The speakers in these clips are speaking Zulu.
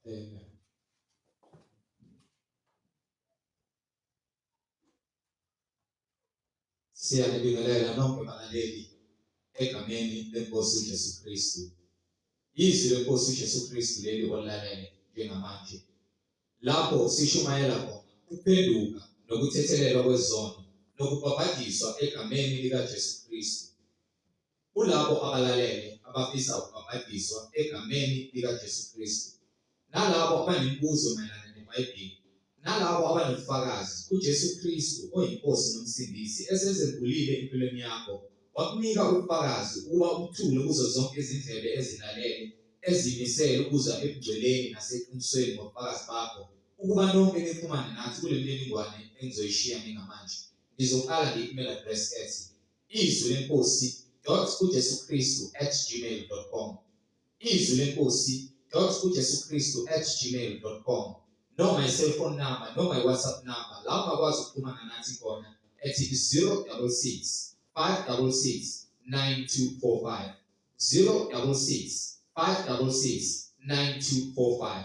Amen. Siyanibingelela nonke balaleli egameni lenkosi uJesu Kristu. Izwi lenkosi uJesu Kristu leli olilalele njengamanje. Lapho sishumayela khona ukuphenduka nokuthethelelwa kwezono nokubhabhadiswa egameni likaJesu Kristu. Kulabo abalalele abafisa ukubhabhadiswa egameni likaJesu Kristu, nalabo abanemibuzo mayelana neBhayibheli, nalabo abanobufakazi kuJesu Kristu oyiNkosi noMsindisi esezembulile empilweni yakho, wakunika ubufakazi ukuba ubuthule kuzo zonke izindlebe ezilalele, ezimisele ukuza ebungcweleni naseqinisweni ngobufakazi bakho, ukuba nonke nixhumane nathi kule mininingwane engizoyishiya njengamanje. Ngizoqala nge-email address ethi izwi lenkosi dot ujesu kristu at gmail dot com izwi lenkosi dot ujesu kristu at gmail dot com noma i-cellphone number noma i-whatsapp number la ungakwazi ukuxhumana nathi khona ethi 066 566 9245 066 566 9245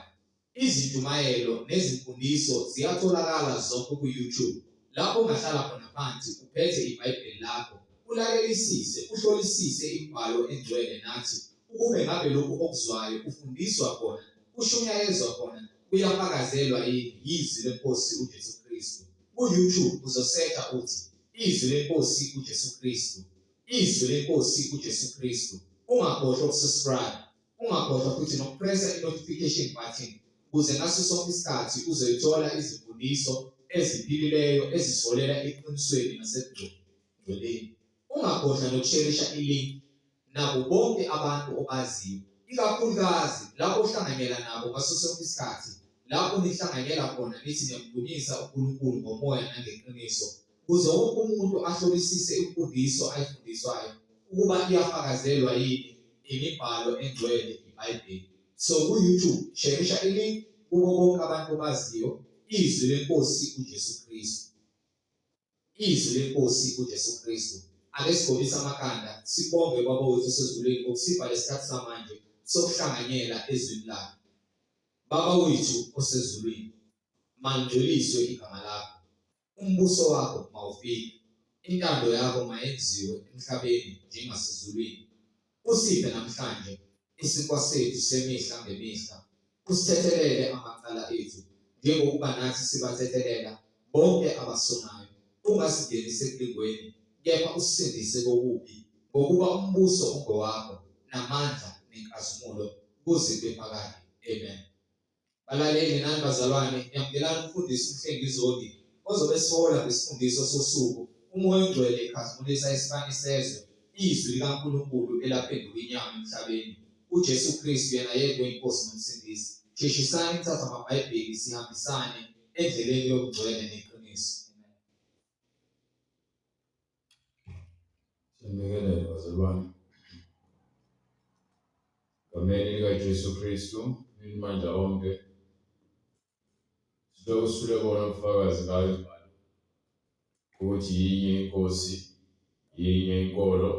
Izintshumayelo nezimfundiso ziyatholakala zonke ku-YouTube, lapho ungahlala khona phansi uphethe iBhayibheli lakho, ulalelisise, uhlolisise imibhalo engcwele nathi ukube ngabe lokhu okuzwayo ufundiswa khona, kushunyayezwa khona, kuyafakazelwa yini yizwi leNkosi uJesu Kristu. Ku-YouTube uzosearcha uthi, Izwi leNkosi uJesu Kristu. Izwi leNkosi uJesu Kristu. Ungakhohlwa ukusubscribe. Ungakhohlwa futhi nokupressa i-notification button ukuze ngaso sonke isikhathi uzoyithola izimfundiso eziphilileyo ezisiholela eqinisweni nasebungcweleni. Ungakhohlwa nokusherisha i-link nabo bonke abantu obaziyo, ikakhulukazi labo ohlanganyela nabo ngaso sonke isikhathi, lapho nihlanganyela khona nithi niyamdumisa uNkulunkulu ngomoya nangeqiniso, ukuze wonke umuntu ahlolisise imfundiso ayifundiswayo ukuba iyafakazelwa yini imibhalo engcwele iBhayibheli. So ku-YouTube sherisha i-link kubo bonke abantu obaziyo izwi lenkosi uJesu Kristu. Izwi lenkosi uJesu Kristu. Ake sigobise amakhanda sibonge Baba wethu osezulwini ngokusipha lesikhathi samanje sokuhlanganyela ezwini lakhe. Baba wethu osezulwini, malingcweliswe igama lakho. Umbuso wakho mawufike, intando yakho mayenziwe emhlabeni njengasezulwini. Usiphe namhlanje isinkwa sethu semihla ngemihla, usithethelele amacala ethu, njengokuba nathi sibathethelela bonke abasonayo. Ungasingenisi ekulingweni, kepha usisindise kokubi, ngokuba umbuso ungowakho, namandla, nenkazimulo, kuze kube phakade. Amen. Balaleli nani bazalwane, yamukelani umfundisi uMhlengi Zondi ozobe esihola ngesifundiso sosuku uMoya oNgcwele ekhazimulisa isibani sezwe, izwi likaNkulunkulu elaphenduka inyama emhlabeni, uJesu Kristu yena yedwa oyiNkosi noMsindisi. Sheshisani ukuthatha amaBhayibheli sihambisane endleleni yobungcwele neqiniso. Amen. Siyabingelela bazalwane. Gameni likaJesu Kristu, nimandla onke. Silokhu sithule bona ubufakazi ngayo imibhalo ukuthi yinye inkosi, yinye inkolo,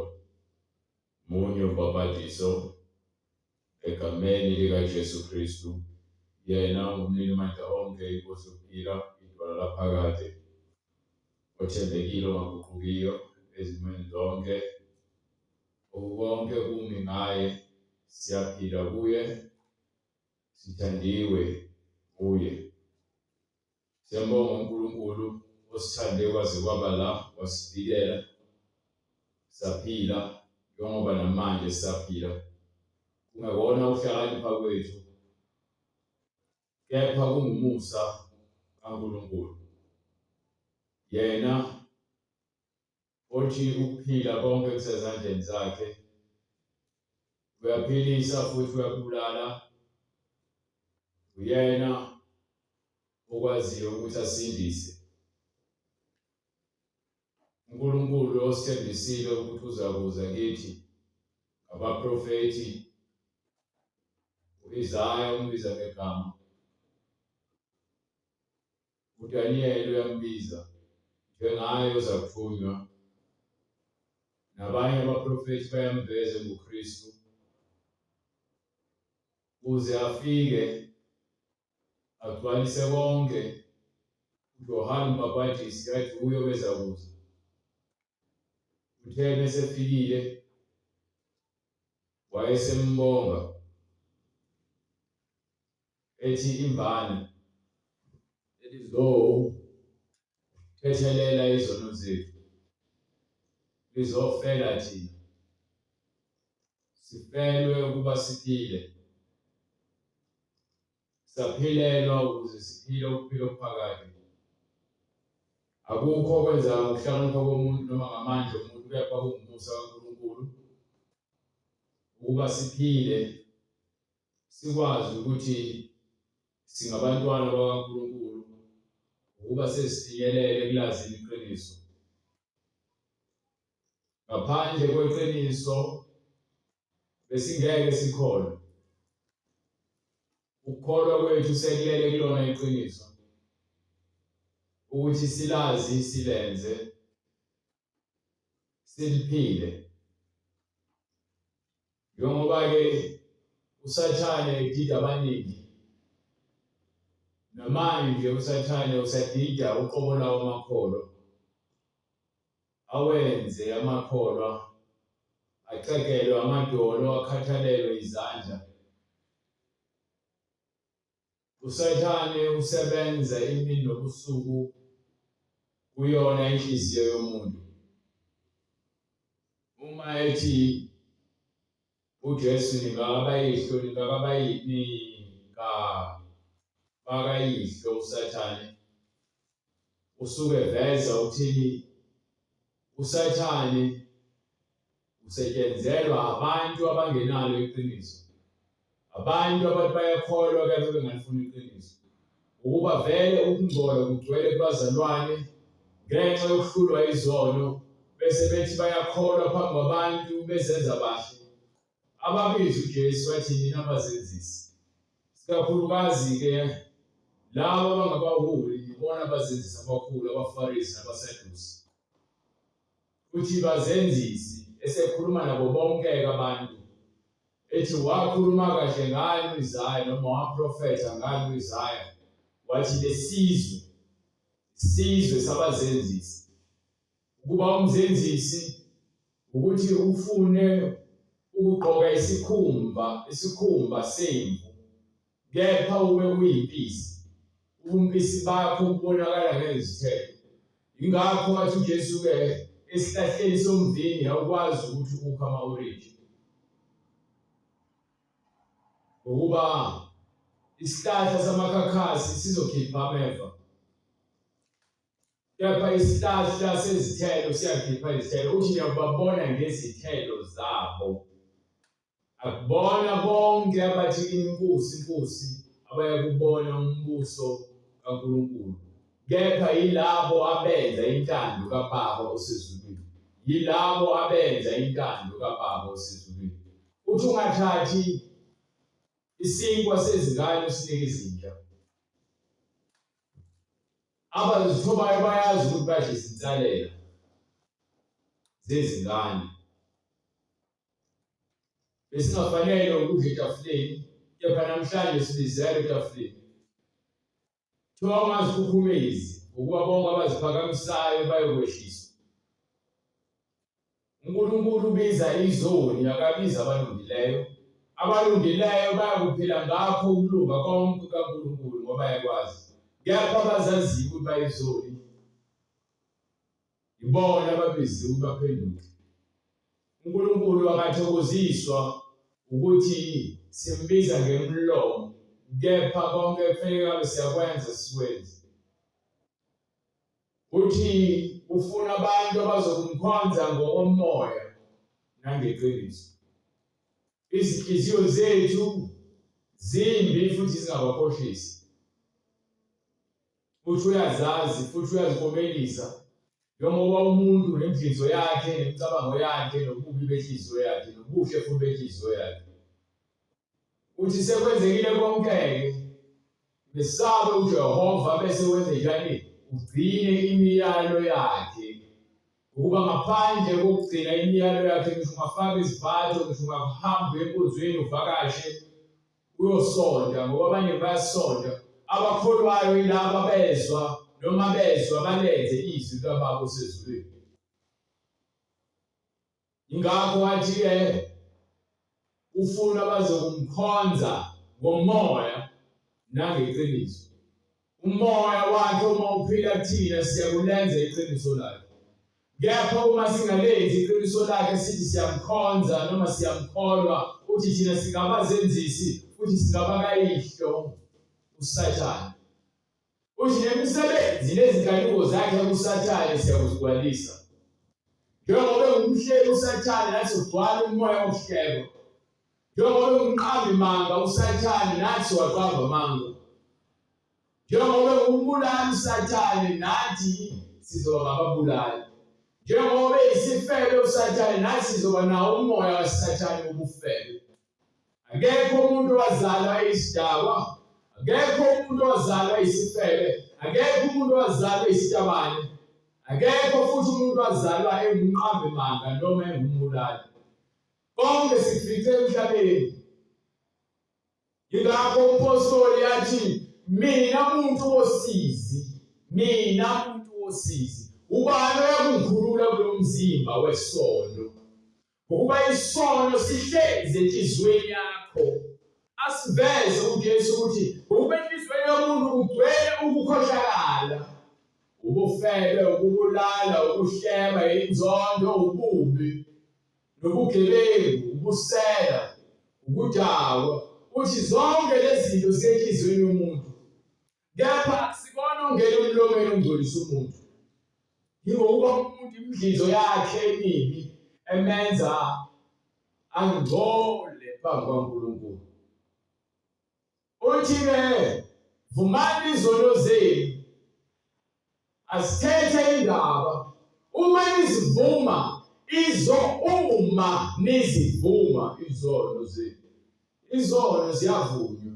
munye umbhabhadiso egameni likaJesu Kristu. Yena ungumninimandla onke, inkosi yokuphila, idwala laphakade, othembekile ongaguqukiyo ezimweni zonke. Okukonke kumi ngaye, siyaphila kuye, sithandiwe kuye. Siyambonga uNkulunkulu osithande kwaze kwaba la wasivikela saphila njengoba namanje sisaphila kungekona ukuhlakanipha kwethu kepha kungumusa kaNkulunkulu yena othi ukuphila konke kusezandleni zakhe uyaphilisa futhi uyabulala uyena okwaziyo ukuthi asindise uNkulunkulu osithembisile ukuthi uzakuza kithi ngabaprofethi uIsaya umbiza ngegama uDaniyeli uyambiza njengaye ozakuthunywa nabanye abaprofethi bayamveza enguKristu kuze afike. Agcwalise konke uJohane uMbhabhadisi kade uye weza kuza. Uthe mesefikile wayesembonga ethi imvana elizothethelela izono zethu lizofela thina sifelwe ukuba siphile Saphilelwa ukuze siphile ukuphila okuphakade. Akukho okwenzeka ngokuhlakanipha komuntu noma ngamandla omuntu kepha kungumusa kaNkulunkulu ukuba siphile sikwazi ukuthi singabantwana bakaNkulunkulu ukuba sesifinyelele kulazini iqiniso. Ngaphandle kweqiniso besingeke sikholwe. Ukukholwa kwethu sekulele kulona iqiniso ukuthi silazi silenze siliphile. Njengoba-ke uSathane edida abaningi, namanje uSathane usadida uqobo lawo amakholwa. Awenze amakholwa axegelwe amadolo akhathalelwe izandla. USathane usebenza imini nobusuku kuyona inhliziyo yomuntu. Uma ethi uJesu ningakabayihlo ningakabakayihlo uSathane usuke veza ukuthini uSathane usetshenzelwa abantu abangenalo iqiniso abantu abathi bayakholwa kepha bengalifuni iqiniso ukuba vele ukungcola kugcwele kubazalwane ngenxa yokuhlulwa izono bese bethi bayakholwa phambi kwabantu bezenza bahle ababiza uJesu wathi nina abazenzisi sikakhulukazi-ke labo abangabaholi yibona abazenzisi abakhulu abaFarisi nabaSadusi futhi bazenzisi esekhuluma nabo bonke-ke abantu ethi wakhuluma kahle ngani uIsaya noma waprofetha ngani uIsaya wathi lesizwe sizwe sabazenzisi ukuba umzenzisi ukuthi ufune ukugqoka isikhumba isikhumba semvu kepha ube uyimpisi ubumpisi bakho bubonakala ngezithelo ingakho wathi uJesu ke esihlahleni somvini awukwazi ukuthi ukha ama-orange ngokuba isihlahla samakhakhasi sizokhipha ameva kepha isihlahla sezithelo siyakhipha izithelo uthi niyakubabona ngezithelo zabo akubona bonke abathi inkosi inkosi abayakubona umbuso kaNkulunkulu kepha yilabo abenza intando kaBaba osezulwini yilabo abenza intando kaBaba osezulwini uthi ungathathi isinkwa sezingane usinike izinja Abazithobayo bayazi ukuthi badla izinsalela zezingane. Besingafanele ukudla etafuleni, kepha namhlanje sibizelwe etafuleni. Kuthiwa ungazikhukhumezi, ngokuba bonke abaziphakamisayo bayokwehliswa. UNkulunkulu ubiza izoni, akabizi abalungileyo. Abalungileyo bayakuphila ngakho ukulunga konke kukaNkulunkulu ngoba yakwazi. Kepha abazaziyo ukuthi bayizoni ibona ababiziwe ukuthi baphenduke. UNkulunkulu akathokoziswa ukuthi simbiza ngemlomo, kepha konke kufanele ngabe siyakwenza sikwenze. Uthi ufuna abantu abazokumkhonza ngokomoya nangeqiniso. Izinhliziyo zethu zimbi futhi zingabakhohlisi. Futhi uyazazi futhi uyazikomelisa njengoba umuntu nemidlinzo yakhe nemicabango yakhe nobubi benhliziyo yakhe nobuhle futhi benhliziyo yakhe. Uthi sekwenzekile konke-ke, mesabe uJehova bese wenze njani? Ugcine imiyalo yakhe. Ukuba ngaphandle kokugcina imiyalo yakhe ngisho ungafaka iziphatho, ngisho ungahamba enkonzweni uvakashe uyosonta ngoba abanye bayasonta. Abakholwayo yilabo abezwa noma bezwa balenze izwi likaBaba osezulwini. Ingakho wathi-ke ufuna abazokumkhonza ngomoya nangeqiniso. Umoya wakhe uma uphila kuthina siyakulenza iqiniso lakhe. Kepha uma singalenzi iqiniso lakhe sithi siyamkhonza noma siyamkholwa, uthi thina singabazenzisi futhi singabakayihlo uSathane. Uthi nemisebenzi nezinkanuko zakhe uSathane siyakuzigcwalisa. Njengoba engumhleli uSathane nathi ugcwala umoya wokuhleba. Njengoba engumqambi manga uSathane nathi waqamba amanga. Njengoba engumbulali uSathane nathi sizoba ngababulali. Njengoba eyisifebe uSathane nathi sizoba nawo umoya kaSathane wobufebe. Akekho umuntu owazalwa eyisidakwa, akekho umuntu owazalwa eyisifebe, akekho umuntu owazalwa eyisitabane, akekho futhi umuntu owazalwa engumqambi manga noma engumbulali. Konke sikufice emhlabeni. Yingakho umpostoli yathi mina muntu wosizi, mina muntu wosizi, ubani oyakungikhulula kulo mzimba wesono? Ngokuba isono sihlezi enhliziyweni yakho. Asiveze uJesu ukuthi ngokuba enhliziyweni yomuntu kugcwele ukukhohlakala, ubufebe, ukubulala, ukuhleba, inzondo, ububi, nobugebengu, ubusela, ukudakwa. Uthi zonke lezi zinto zisenhliziyweni yomuntu. Kepha akusikona ongena emlomeni ongcolisa umuntu. Yingokuba umuntu imidlizo yakhe emibi emenza angcole phambi kwaNkulunkulu. Uthi-ke vumani izono zenu asithethe indaba uma nizivuma izo uma nizivuma izono zenu izono ziyavunywa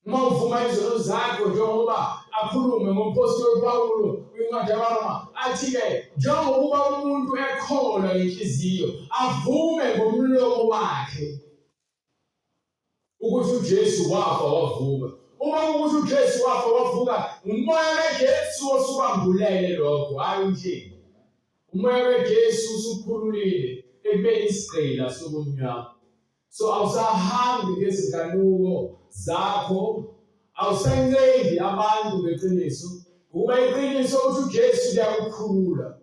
Uma uvuma izono zakho njengoba akhulume ngomphostoli Pawulu kwincwadi yabaRoma athi-ke njengokuba umuntu ekholwa ngenhliziyo avume ngomlomo wakhe ukuthi uJesu wafa wavuka. Uma ukuthi uJesu wafa wavuka, umoya kaJesu osukwambulele lokho, hhayi umhlengi. Umoya kaJesu usukhululile ekubeni isigqila sobumnyama. So awusahambi ngezinkanuko zakho, awusancengi abantu ngeqiniso, ngokuba iqiniso ukuthi uJesu liyakukhulula.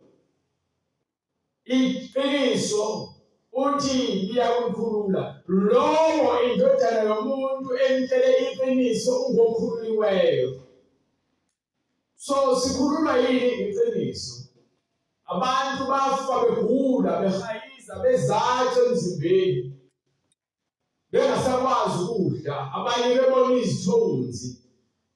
Iqiniso uthi liyakukhulula. Lowo indodana yomuntu emtshele iqiniso ungokhululiweyo. So sikhuluma yini iqiniso? Abantu bafa begula, behayiza, bezaca emzimbeni. Bengasakwazi ukudla, abanye bebona izithunzi.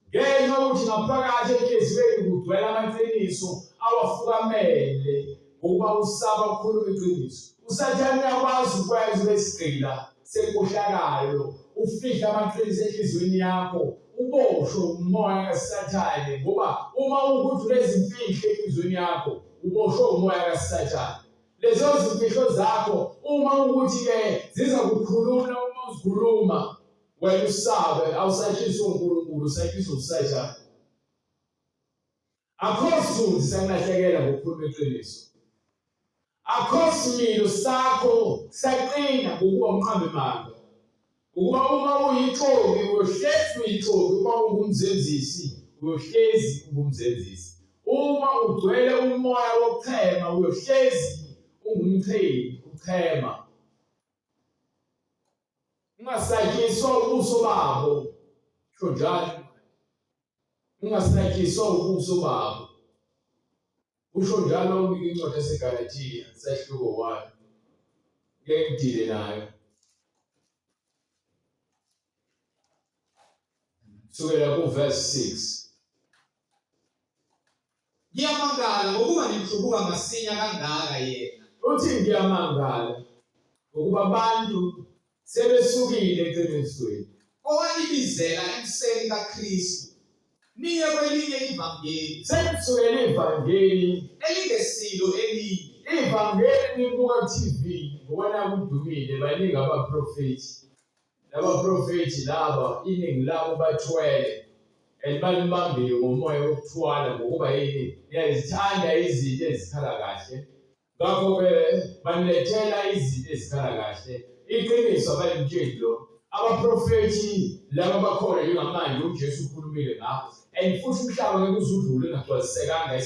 Ngenxa yokuthi ngaphakathi enhliziyweni kugcwele amaqiniso awafukamele ngokuba usaba ukukhuluma iqiniso. USathane uyakwazi ukwenza ube isigqila senkohlakalo, ufihle amaqiniso enhliziyweni yakho, uboshwe umoya kaSathane ngoba uma ukuthi unezimfihlo enhliziyweni yakho, uboshwe umoya kaSathane. Lezo zimfihlo zakho uma ukuthi-ke ziza kukhulula uma uzikhuluma, wena usabe awusatshiswa uNkulunkulu, usatshiswa uSathane. Akho sithunzi sakulahlekela ngokukhuluma iqiniso. Akho similo sakho saqina ngokuba umqambi manga. Ukuba uma uyixoki uyohlezi uyixoki, uma ungumzenzisi uyohlezi ungumzenzisi. Uma ugcwele umoya wokuchema uyohlezi ungumchemi, uchema. Ungasatshiswa ubuso babo, sho njalo. Ungasatshiswa ubuso babo. Usho njalo incwadi yaseGalathiya sehluko 1. Ngeke ngidile nayo. Sukela kuverse 6. Ngiyamangala ngokuba nimhlubuka masinya kangaka yena. Uthi ngiyamangala ngokuba abantu sebesukile eqinisweni. Owanibizela emseni kaKristu niye kwelinye ivangeli. Senisukele ivangeli elingesilo elinye. Ivangeli nibuka TV ngibona kudumile baningi abaprofethi. Laba profethi laba iningi labo bathwele and balibambile ngomoya wokuthwala ngokuba yini niyazithanda izinto ezikhala kahle. Ngakho-ke banilethela izinto ezikhala kahle. Iqiniso abalimtsheli lo. Abaprofethi laba bakhona njengamanje uJesu ukhulumile ngabo. And futhi umhlaba ngeke uze udlule ungagcwalisekanga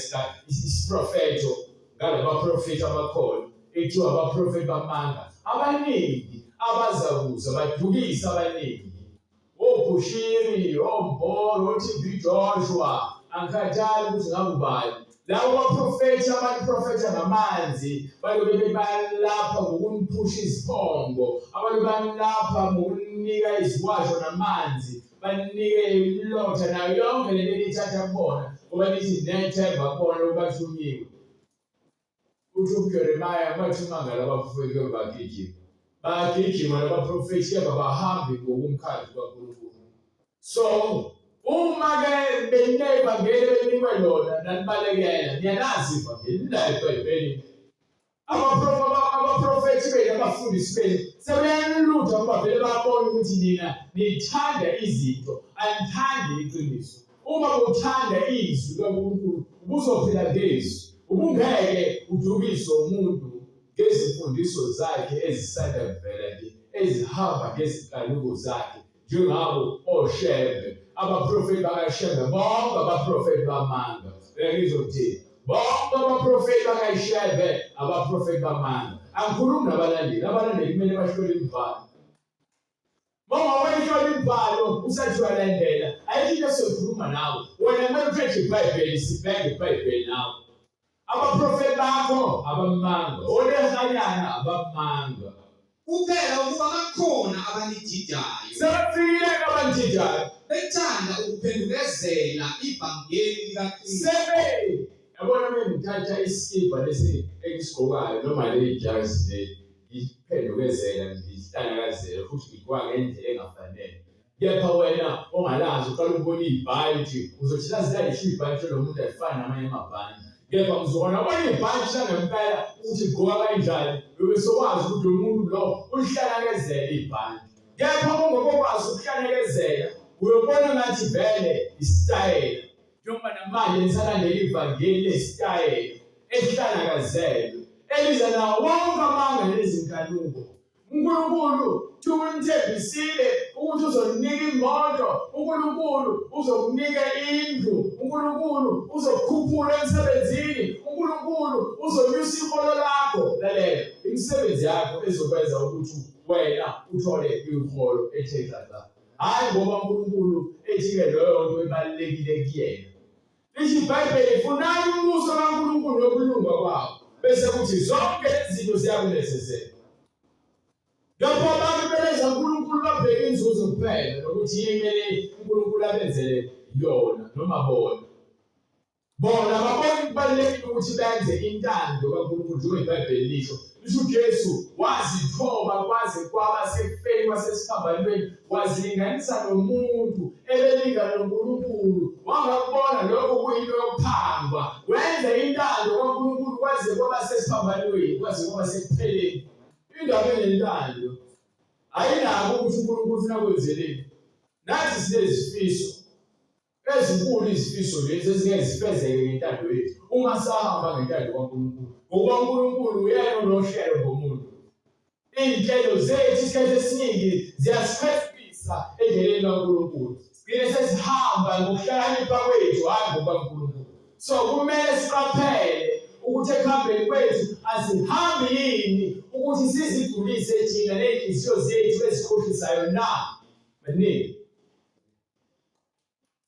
isiprofetho ngalaba profethi abakhona. Ekuthiwa abaprofethi bamanga. Abaningi abaza kuza badukisa abaningi. OBushiri, oMboro, oTB Joshua, angikhathali ukuthi ngabe ubani. Labo baprofethi abaprofetha ngamanzi balobe bebalapha ngokuniphusha iziphongo, abantu balapha ngokunika iziwasho namanzi, banike imilotha nayo yonke le nto eniyithatha kubona ngoba nithi nethemba kubona ubathunyiwe. Uthi uJeremiah bathuma ngalabaprofethi bagijima. Bagijima labaprofethi kepha bahambi ngokumkhandlu kaNkulunkulu. So uma ke benevangeli benikwe lona nanibalekela niyalazi ivangeli ninayo eBhayibhelini. Abaprofethi benu abafundisi benu sebeyanilutha ngoba vele bayabona ukuthi nina nithanda izinto anithandi iqiniso. Uma uthanda izwi likaNkulunkulu ubuzophila ngezwi, ubungeke udukise umuntu ngezimfundiso zakhe ezisanda kuvela nje ezihamba ngezinkanuko zakhe njengabo oShembe abaprofeti bakaShembe bonke abaprofeti bamanga. Ngizokuthini? Bonke abaprofeti bakaShembe abaprofeti bamanga. Angikhulumi nabalandeli, abalandeli kumele bahlole imibhalo. Uma wayihlola imibhalo usathi uyalandela, ayikho into esoyikhuluma nawe. Wena kumele uthethe iBhayibheli, sibheke iBhayibheli nawe. Abaprofeti bakho abamanga, olehanyana abamanga. Kuphela ukuba bakhona abanididayo. Sebefikile abanididayo. Bethanda ukuphendukezela ivangeli likaKristu. Sebe yabona mina ngithatha isikibha lesi engisigqokayo noma leli jazi leli ngiphendukezela ngihlanakazela futhi ngigqoka ngendlela engafanele. Kepha wena ongalazi uqala ukubona ibhantshi uzothi lazi lalisho ibhantshi lo muntu alifani namanye amabhantshi. Kepha mzukwana ubona ibhantshi langempela ukuthi ligqoka kanjani ube sokwazi ukuthi lo muntu lo ulihlanakezela ibhantshi. Kepha uma ungakwazi ukuhlanakezela uyobona ngathi vele isitayela. Njengoba namanje nisalandela ivangeli lesitayela ehlanakazelwe eliza nawo wonke amanga nezinkanuko. uNkulunkulu unithembisile ukuthi uzoninika imoto, uNkulunkulu uzokunika indlu, uNkulunkulu uzokukhuphula emsebenzini, uNkulunkulu uzonyusa iholo lakho. Lalela, imisebenzi yakho ezokwenza ukuthi wena uthole iholo ethe xaxa. Hhayi ngoba uNkulunkulu ethi-ke leyo nto ibalulekile kuyena. Lisho iBhayibheli, funani umbuso kaNkulunkulu nokulunga kwawo, bese kuthi zonke lezi zinto ziyakunezezela. Lapho abantu beleza uNkulunkulu babheke inzuzo kuphela nokuthi yini kumele uNkulunkulu abenzele yona noma bona. Bona babona kubalulekile ukuthi benze intando kaNkulunkulu njengoba iBhayibheli lisho. Lisho uJesu wazithoba kwaze kwaba sekufeni kwasesiphambanweni, wazilinganisa nomuntu ebelingana noNkulunkulu. Wangakubona lokho kuyinto yokuphangwa. Wenza intando kaNkulunkulu kwaze kwaba sesiphambanweni, kwaze kwaba sekupheleni. Indaba enentando ayinako ukuthi uNkulunkulu ufuna kwenzeleni. Nathi sinezifiso ezinkulu, izifiso lezi ezingeke zifezeke ngentando yethu uma sahamba ngentando kaNkulunkulu, ngokuba uNkulunkulu uyena onohlelo ngomuntu. Iy'nhlelo zethu isikhathi esiningi ziyasikhwefisa endleleni kaNkulunkulu, sigcine sesihamba ngokuhlakanipha kwethu, hhayi ngokukaNkulunkulu. So kumele siqaphele ukuthi ekuhambeni kwethu asihambi yini ukuthi sizigculise thina ney'nhliziyo zethu ezikhohlisayo na. Maningi.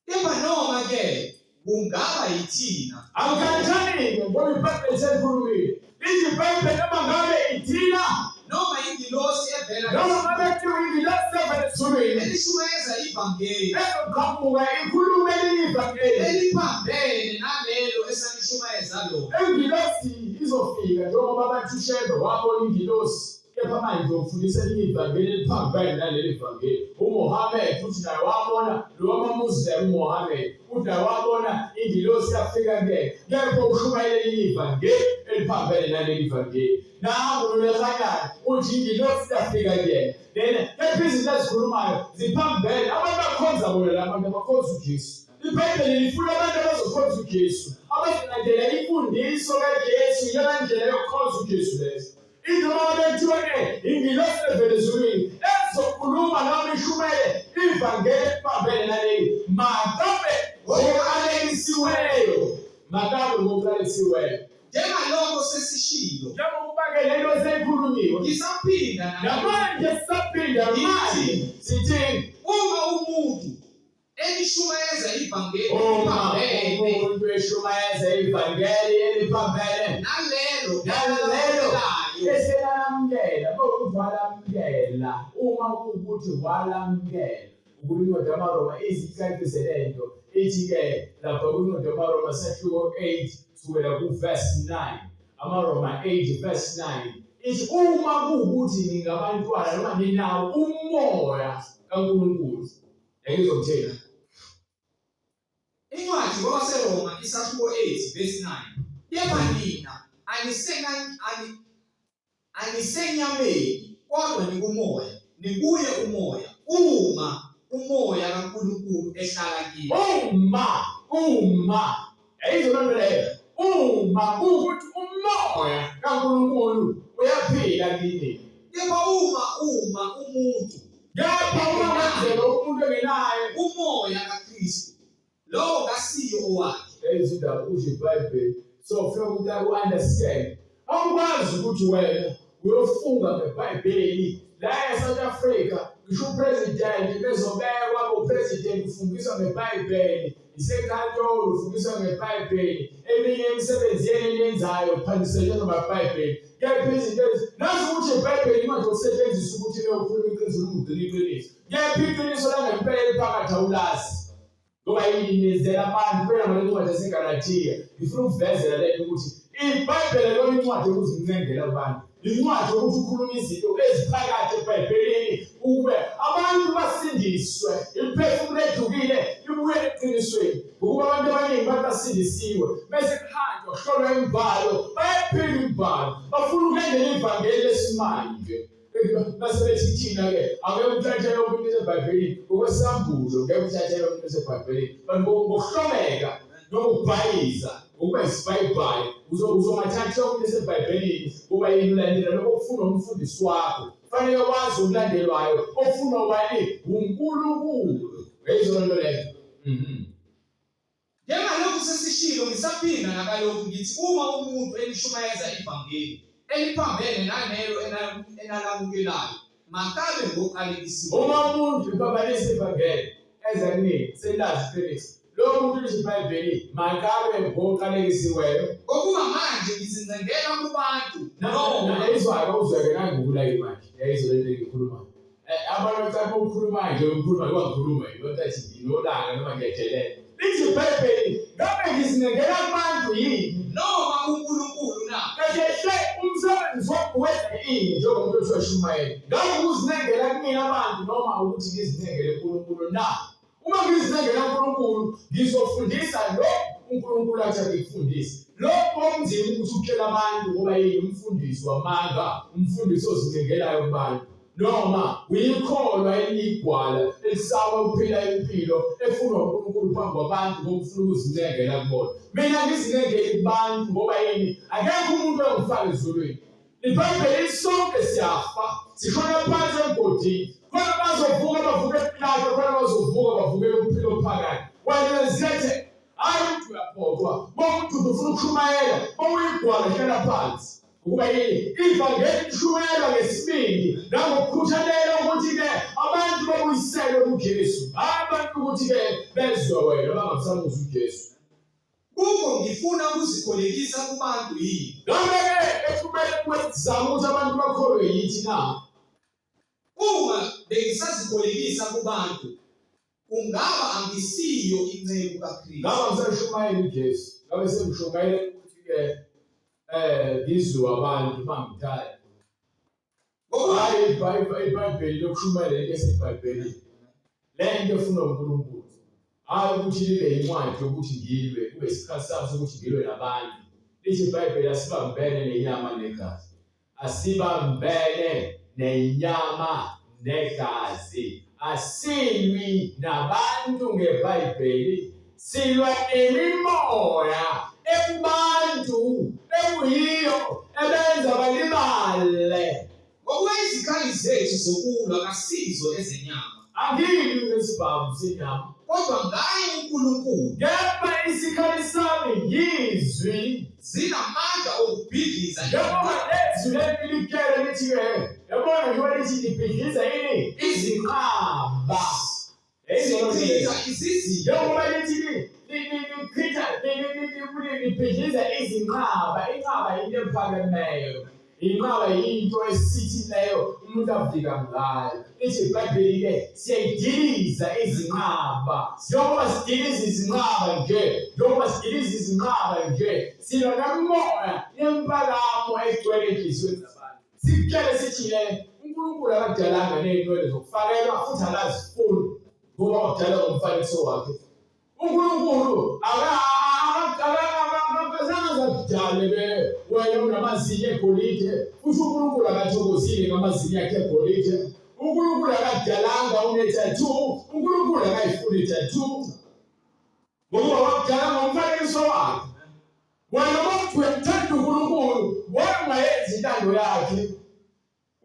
Kepha noma ke kungaba yithina. Angikhathali ngoba iBhayibheli selikhulumile. Lithi iBhayibheli noma ngabe ithina noma ingilosi evela noma ngabe kuthiwa ingilosi evela ezulwini elishumayeza ivangeli ezoqhamuka ikhulume elinye ivangeli eliphambene nalelo esalishumayeza lona. Ingilosi izofika njengoba bathi uShembe wabona ingilosi. Kepha manje ngizokufundisa elinye ivangeli eliphambene naleli vangeli. UMohammed uthi naye wabona lo wamaMuslim uMohammed uthi naye wabona ingilosi yafika kuyena. Kepha ushumayela elinye ivangeli eliphambene naleli vangeli. Nangu lolekanyana uthi ingilosi yafika kuyena. Lena kepha izinto azikhulumayo ziphambene. Abantu bakhonza bona la bantu abakhonza uJesu. IBhayibheli lifuna abantu abazokhonza uJesu, abazolandela imfundiso kaJesu, iyona ndlela yokukhonza uJesu lezo. Inoma ngabe kuthiwa-ke ingilosi evela ezulwini ezokhuluma noma ishumayele ivangeli eliphambene naleli, makabe ngoqalekisiweyo, makabe ngoqalekisiweyo. Njengalokho sesishilo. Njengokuba-ke le nto seyikhulunyiwe. Ngisaphinda namanje sisaphinda manje sithi uma umuntu elishumayeza ivangeli uma umuntu eshumayeza ivangeli eliphambene nalelo nalelo eselamukela ukuthi walamukela uma kuwukuthi walamukela ukuba incwadi yamaRoma izicacise le nto ithi-ke lapha kwincwadi yamaRoma sahluko 8 kusukela ku-verse 9 amaRoma 8 verse 9 ithi uma kuwukuthi ningabantwana noma ninawo umoya kaNkulunkulu. Yayizomthela. Incwadi kwabaseRoma isahluko 8 verse 9. Kepha nina anisenyameni kodwa nikumoya, nikuye umoya, uma umoya kaNkulunkulu ehlala kini. Uma yayizona nto leyo. Uma kuwukuthi umoya kaNkulunkulu uyaphila kini. Kepha uma umuntu Kepha uma kwenzeka umuntu engenaye umoya kaKristu, lowo kasiyo owakhe. Lezi ndaba usho iBhayibheli. So ufuna ukuthi u-understand. Awukwazi ukuthi wena uyofunga ngeBhayibheli la eSouth Africa, ngisho upresident bezobekwa upresident ufungiswa ngeBhayibheli, isenkantolo ufungiswa ngeBhayibheli, eminye imisebenzi yenu eniyenzayo phaniselwe ngeBhayibheli. Kepha izinto nazi ukuthi iBhayibheli incwadi yokusetshenziswa ukuthi iyokhuluma iqiniso noma ugcina iqiniso. Kepha iqiniso langempela eliphakathi awulazi. Ngoba yini abantu phela ngale ncwadi yaseGalathiya ngifuna ukuvezela lento ukuthi iBhayibheli lona incwadi yokuzincengela kubantu. Incwadi yokuthi ukhuluma izinto eziphakathi eBhayibhelini ukube abantu basindiswe, imiphefumulo edukile ibuye eqinisweni. Ngokuba abantu abaningi bathi basindisiwe bese kuhanjwa kuhlolwa imibhalo, bayaphila imibhalo, bafuna ukulandela ivangeli lesimanje. Base bethi thina-ke angeke uthathe yonke into eseBhayibhelini ngokwesambulo, ngeke uthathe yonke into eseBhayibhelini ngokuhlomeka noma ukubhayiza, ukuba isibhayibhayi uzongathathi yonke into eseBhayibhelini ngoba yini ulandela lokho okufuna umfundisi wakho. Kufanele wazi okulandelwayo ofuna ubani uNkulunkulu. Uyayizwa nto leyo? Njengalokhu sesishilo ngisaphinda nakalokhu ngithi uma umuntu elishumayeza ivangeli eliphambene nalelo enalamukelayo, makabe ngoqalekisiwe. Uma umuntu ephambanisa ivangeli eza kunini selazi iqiniso, lowo muntu lisho iBhayibheli makabe ngoqalekisiweyo. Ngokuba manje ngizincengela kubantu nayizwayo uzweke nangikulayo manje yayizwa lento engikhulumayo. Abantu bathi ukukhuluma nje ukhuluma ngoba ngikhuluma yini bathi nginolaka noma ngiyadelela. Lithi iBhayibheli ngabe ngizincengela kubantu yini noma uNkulunkulu na? Kahle hle umsebenzi wakho wenza ini njengomuntu othi washumayela? Ngabe ukuzincengela kumina abantu noma ukuthi ngizincengele kuNkulunkulu na? Uma ngizincengela kuNkulunkulu ngizofundisa lo uNkulunkulu athi ngikufundise. Lokho kunzima ukuthi utshele abantu ngoba yini umfundisi wamanga, umfundisi ozincengelayo kubantu. Noma uyikholwa eligwala elisaba ukuphila impilo efunwa uNkulunkulu phambi kwabantu ngoba ufuna ukuzincengela kubona. Mina ngizincengele kubantu ngoba yini akekho umuntu ongifaka ezulwini. IBhayibheli sonke siyafa, sishona phansi emgodini. Khona bazovuka bavuke ekuphila, khona bazovuka bavuke ukuphila okuphakade. Wena zithethe hayi ukuthi uyaphoqwa, bonke umuntu ufuna ukushumayela, bawuyigwala hlala phansi. Ukuba yini ivangeli lishumayelwa ngesibindi nangokukhuthalela ukuthi-ke abantu babuyiselwe kuJesu, hhayi abantu ukuthi-ke bezwe wena bangabusamuzi uJesu. Kukho ngifuna ukuzikholekisa kubantu yini? Ngabe-ke ekumele kwezama ukuthi abantu bakholwe yithi na? Uma bengisazikholekisa kubantu, kungaba angisiyo inceku kaKristu. Ngabe ngisashumayela uJesu, ngabe sengishumayela ukuthi-ke ngizwe abantu bangithanda. Hayi iBhayibheli lokushumayela into eseBhayibhelini. Le nto efunwa uNkulunkulu. Hayi ukuthi libe incwadi yokuthi ngilwe, kube isikhathi sami sokuthi ngilwe nabantu. Lithi iBhayibheli asibambene nenyama negazi. Asibambene nenyama negazi. Asilwi nabantu ngeBhayibheli, silwa nemimoya ekubantu ekuyiyo ebenza balimale. Ngokuba izikhali zethu zokulwa kasizo ezenyama. Angilwi ngesibhamu senyama. Kodwa ngaye uNkulunkulu. Kepha isikhali sami yizwi. Zinamandla okubhidliza. Njengoba lezwi leli likele lithi-ke, yabona njengoba lithi libhidliza ini? Izinqaba. Sichitha izizinda. Njengoba lithi lichitha libhidliza izinqaba. Inqaba into ephakemeyo. Inqaba yinto esithileyo umuntu afika ngayo. Lithi iBhayibheli-ke siyayidiliza izinqaba. Njengoba sidiliza izinqaba nje, njengoba sidiliza izinqaba nje, silwa nakumoya nempakamo egcwele enhliziyweni zabantu. Sikutshele sithi-ke uNkulunkulu akadalanga ney'nwele zokufakelwa futhi akazifuni ngoba wakudala ngomfanekiso wakhe. uNkulunkulu akazange akudale ke wena unamazinyo egolide futhi uNkulunkulu akathokozile ngamazinyo akhe egolide. uNkulunkulu akadalanga une-tattoo, uNkulunkulu akayifuni i-tattoo ngoba wakudala ngomfanekiso wakhe. Wena uma uthi uyamthanda uNkulunkulu, wena ungayenzi intando yakhe.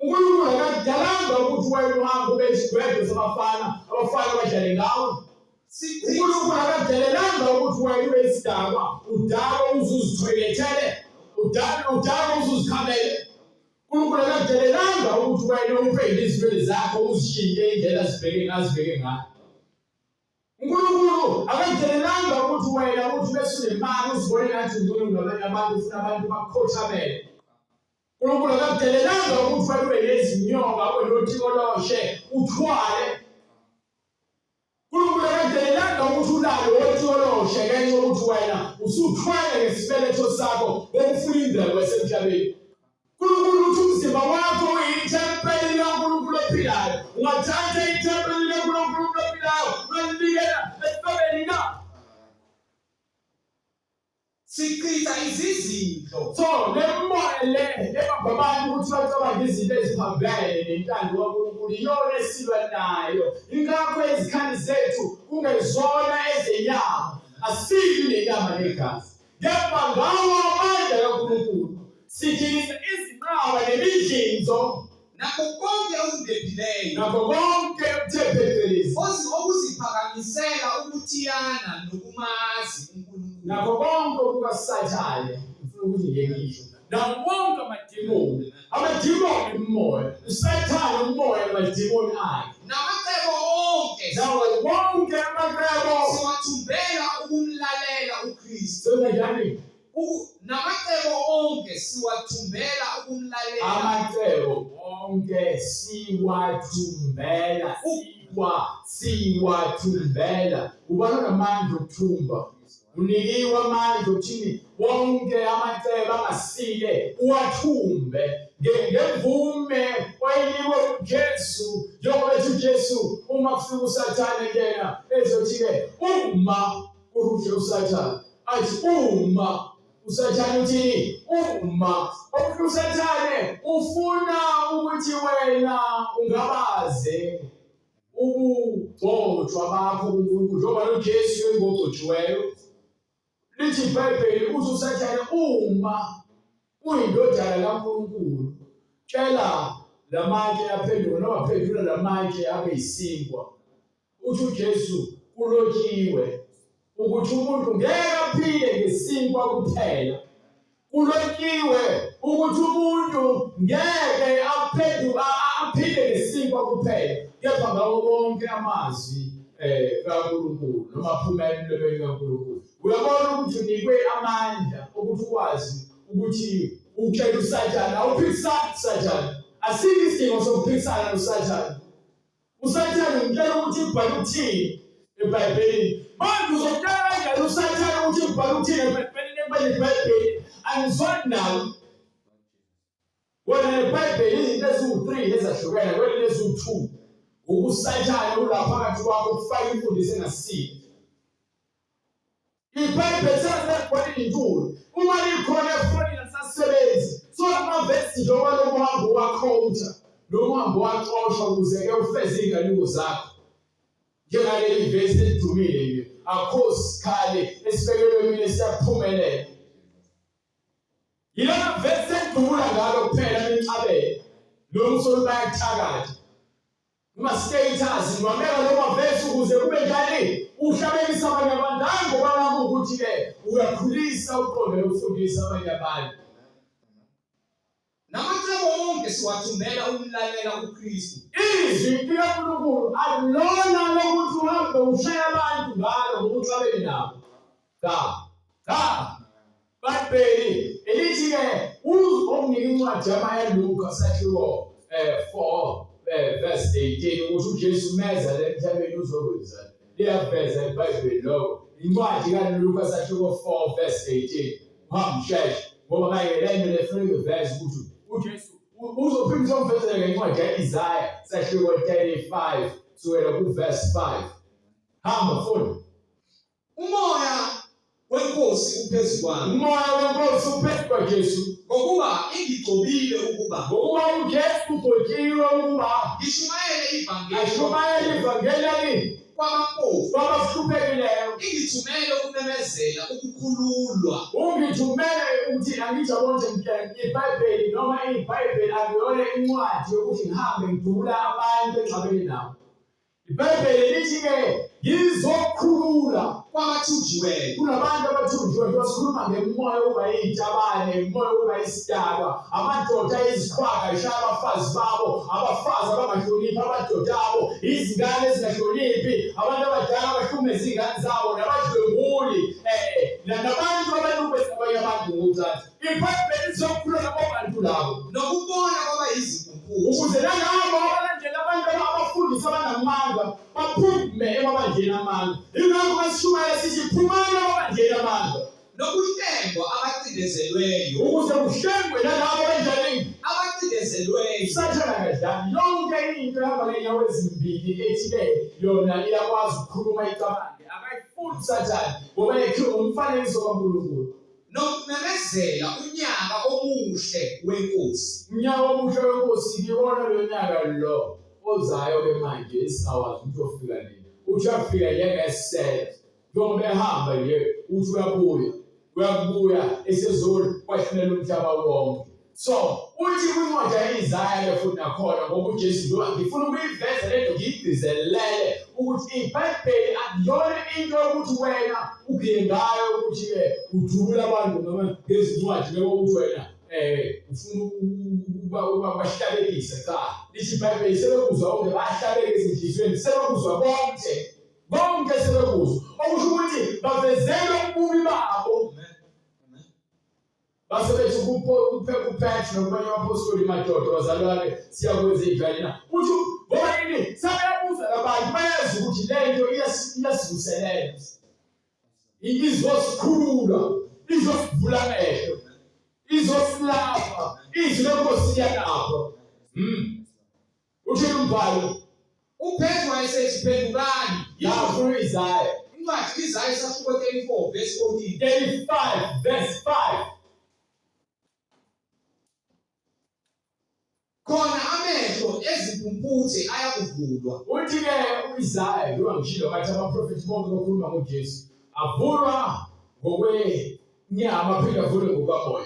uNkulunkulu akakudalanga ukuthi wena uhambe ube isigwedlo sabafana, abafana badlale ngawe. uNkulunkulu akakudalelanga ukuthi wena ube isidakwa, udakwe uze uzithoyilethele, udakwe uze uzikhamele. uNkulunkulu akakudalelanga ukuthi wena upende izinwele zakho uzishintshe indlela azibheke ngazibheke ngayo. uNkulunkulu akakudalelanga ukuthi wena uthi bese unemali uzibone ngathi ungcono kunabanye abantu, ufuna abantu bakukhothamele. uNkulunkulu akakudelelanga ukuthi wena ube nezinyoka ube notikoloshe uthwale. uNkulunkulu akakudelelanga ukuthi ulale wotikoloshe ngenxa yokuthi wena usuthwele ngesibeletho sakho ngokufuna indlela yasemhlabeni. uNkulunkulu uthi umzimba wakho uyithempeli likaNkulunkulu ophilayo. Ungathatha ithempeli likaNkulunkulu ophilayo uyolinikela esifebeni na? Sichitha izizindlo. So le moya le ebamba abantu ukuthi bacabange izinto eziphambene nentando kaNkulunkulu iyona esilwa nayo. Ingakho izikhali zethu kungezona ezenyama, asilwi nenyama negazi, kepha ngawo amandla kaNkulunkulu sidiliza izinqaba nemidlinzo Nakho konke okundephileyo. Nakho konke okuthe phecelezi. Okuziphakamisela ukuthiyana nokumazi uNkulunkulu. Nakho konke okukaSathane, ngifuna ukuthi nje ngisho. Nakho konke amadimoni, amadimoni umoya, uSathane umoya namadimoni akhe. Namacebo onke. Nawo wonke amacebo. Siwathumbela ukumlalela uKristu. Senza njani? Namacebo onke siwathumbela ukumlalela. Amacebo onke siwathumbela, siwathumbela. Ubani onamandla okuthumba? Unikiwe amandla okuthini? Wonke amacebo angasile uwathumbe ngemvume oyinikwe uJesu. Njengoba ethi uJesu uma kufika uSathane kuyena ezothi-ke uma kuhushe uSathane athi uma uSathane uthini? Uma okuthi uSathane ufuna ukuthi wena ungabaze ubugcotshwa bakho kuNkulunkulu njengoba noJesu engogcotshiweyo. Lithi iBhayibheli uthi uSathane uma uyindodana kaNkulunkulu tshela lamatshe aphenduke noma phendula lamatshe abe yisinkwa. Uthi uJesu kulotshiwe ukuthi umuntu ngeke aphile ngesinkwa kuphela. Kulotshiwe ukuthi umuntu ngeke aphenduke aphile ngesinkwa kuphela, kepha ngawo wonke amazwi kaNkulunkulu noma aphuma emlomeni kaNkulunkulu. Uyabona ukuthi unikwe amandla ukuthi ukwazi ukuthi utshele uSathane, awuphikisani uSathane. Asikho isidingo sokuphikisana noSathane. USathane umtshela ukuthi ibhale ukuthini eBhayibhelini. Manje uzokutshela kanjani uSathane ukuthi ibhale ukuthini eBhayibhelini ekubeni iBhayibheli angizwani nalo. Wena neBhayibheli izinto eziwu-3 ezahlukene, wena eziwu-2. UkuSathane ula phakathi kwakho kufaka imfundiso engasile. IBhayibheli selakhona intuli. Uma likhona njengoba lokhu uhamba uwakhowutha noma uhamba uwaxosha ukuze-ke ufeze iy'nkanuko zakho. Njengaleli vesi elidumile nje, akukho sikhali esibekelwe mina esiyaphumelela. Yilona vesi engidubula ngalo kuphela nixabene noma uthole bayakuthakatha. Kuma-status ngiwabeka loo mavesi ukuze kube njani uhlabekisa abanye abantu, hhayi ngoba nakho ukuthi-ke uyakhulisa uqonde lokufundisa abanye abantu. Namacebo onke siwathumela ukumlalela uKristu. Izwi likaNkulunkulu akulona lokuthi uhambe ushaya abantu ngalo ngoba uxabene nabo. Cha. Cha. Bhayibheli elithi-ke uzokunika incwadi yamayaLuka sahluko 4 verse 18 ukuthi uJesu meza le emhlabeni uzokwenzani. Liyaveza iBhayibheli lokho. Incwadi kaLuka sahluko 4 verse 18. Uhamba usheshe ngoba manje le nto le funeka iveze ukuthi uJesu uzophinde uzomvezela ngencwadi ya-Isaya sahluko 35 sukela ku-verse 5. Hamba funda. Umoya wenkosi uphezu kwami. Umoya wenkosi uphezu kwaJesu. Ngokuba ingigcobile ukuba. Ngokuba uJesu ugcotshiwe ukuba. Ngishumayele ivangeli. Ashumayele ivangeli kwabampofu. Kwabahluphekileyo. Ingithumele ukumemezela ukukhululwa. Ungithumele ukuthi angithi yabona ukuthi iBhayibheli noma iBhayibheli akuyona incwadi yokuthi ngihambe ngidubula abantu engxabene nabo. IBhayibheli lithi-ke ngizokhulula kwabathunjiweyo. Kunabantu abathunjiwe njengoba sikhuluma ngemoya yokuba iy'tabane, imoya yokuba isidakwa, amadoda ayiziqhwaga eshaya abafazi babo, abafazi abangahloniphi amadoda abo, izingane ezingahloniphi, abantu abadala abahlukumeza iy'ngane zabo, nabadlwenguli, nabantu abanukubeza abanye abantu ngocansi. IBhayibheli lizokhulula labo bantu labo. Nokubona kwaba yizimpumputhe. Ukuze nalabo abalandela abantu abafundisi abanamanga baphume emabandleni amanga. Yingakho masishumayela sithi phumani emabandleni amanga. Nokuhlengwa abacindezelweyo. Ukuze kuhlengwe nalabo abanjani? Abacindezelweyo. Sathane akadlali. Yonke into ehamba ngey'nyawo ezimbili ethi-ke yona iyakwazi ukukhuluma icabange. Akayifuni uSathane ngoba yekhiwe ngomfanekiso kaNkulunkulu. Nokumemezela unyaka omuhle weNkosi. Unyaka omuhle weNkosi ngiwona lo nyaka lo ozayo ke manje esingawazi ukuthi uyofika nini. Uthi uyafika njengesela. Njengoba ehamba nje uthi uyabuya. Uyakubuya esezulu kwahlulela umhlaba wonke. So uthi kwincwadi ya-Isaya ke futhi nakhona ngoba uJesu njengoba ngifuna ukuyiveza lento ngiyigcizelele ukuthi iBhayibheli akuyona into yokuthi wena ugiye ngayo ukuthi-ke udubula abantu noma ngezincwadi noma ukuthi wena ufuna ukubahlabekisa cha lithi iBhayibheli sebekuzwa konke bahlabeke ezinhliziyweni sebekuzwa konke konke sebekuzwa okusho ukuthi bavezelwe ububi babo. Base bethi kuPetru nakumanye abaphostoli, madoda bazalwane, siyakwenza injani na? Uthi ngoba yini? Sebeyabuza labantu, bayazi ukuthi le nto iyasivuselela, izosikhulula, izosivula amehlo, izosilapha, izwi lenkosi liyalapha. Uthini umbhalo? UPetru wayesethi phendukani. Yafuna uIsaya. Incwadi Isaya isahluko 34 verse 14. 35 verse 5. Khona amehlo ezimpumputhe ayakuvulwa. Uthi ke uIsaya njengoba ngishilo ngathi abaprofethi bonke bakhuluma ngoJesu avulwa ngokwenyama aphinde avulwe ngokamoya.